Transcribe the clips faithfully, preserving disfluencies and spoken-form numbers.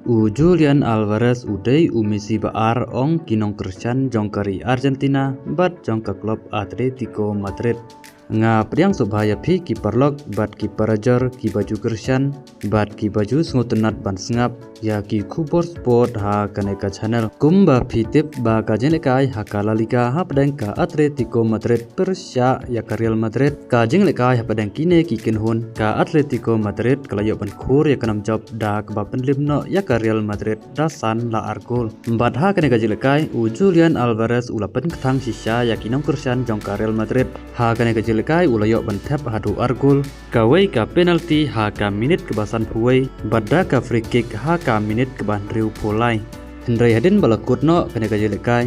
U Julian Alvarez u dei u Messi ba ar ong ki nongkyrshan jong ka ri Argentina bad jong ka klub Atletico Madrid. Nga pdiang sngewbha ïa phi ki paralok bad ki parajor ki ba ju kyrshan bad ki ba ju sngewtynnat ban sngap ïa ki khubor sport ha kane ka channel. Kumba phi tip ba ka jinglehkai ha ka La Liga hapdeng ka Atletico Madrid pyrshah ïa ka Real Madrid. Ka jinglehkai hapdeng kine ki kynhun, ka Atletico Madrid ka la ïoh ban khur ïa ka nam jop da kaba pynlip noh ïa ka Real Madrid da san la ar gol. Bad ha kane ka jinglehkai u Julian Alvarez u la pynkthang shisha ïa ki nongkyrshan jong ka Real Madrid. Ha kane ka jinglehkai u la ïoh ban thep haduh ar gol, kawei ka penalty ha ka minit kaba sanphew wei bad da ka free kick ha ka minit kaba hynriewphew lai. Hynrei hadien ba la kut noh kane ka jinglehkai,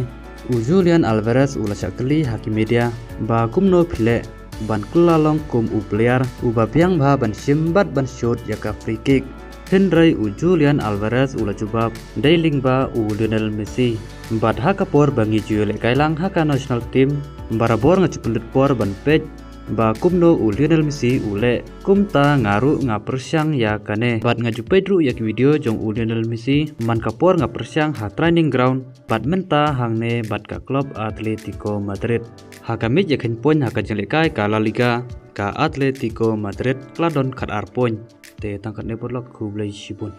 u Julian Alvarez u la shah kylli ha ki media ba kumno phi leh ban kylla long kum u player uba biang bha ban shim bad ban shoot ïa ka free kick. Hynrei u Julian Alvarez u la jubab, dei lyngba u Lionel Messi. Bad ha ka por ba ngi ju ïalehkai lang ha ka national team, barabor nga ju pynlut por ban peit ba kumno u Lionel Messi u leh. Kumta nga ruh nga pyrshang ïa kane bad nga ju peit ruh ïa ki video jong u Lionel Messi man ka por nga pyrshang ha training ground bad mynta hangne bad ka klub Atletico Madrid. Ha ka miej ïa khein point ha ka jinglehkai ka La Liga, ka Atletico Madrid ka la don khatar point. Te tang katne paralok, khublei shibun.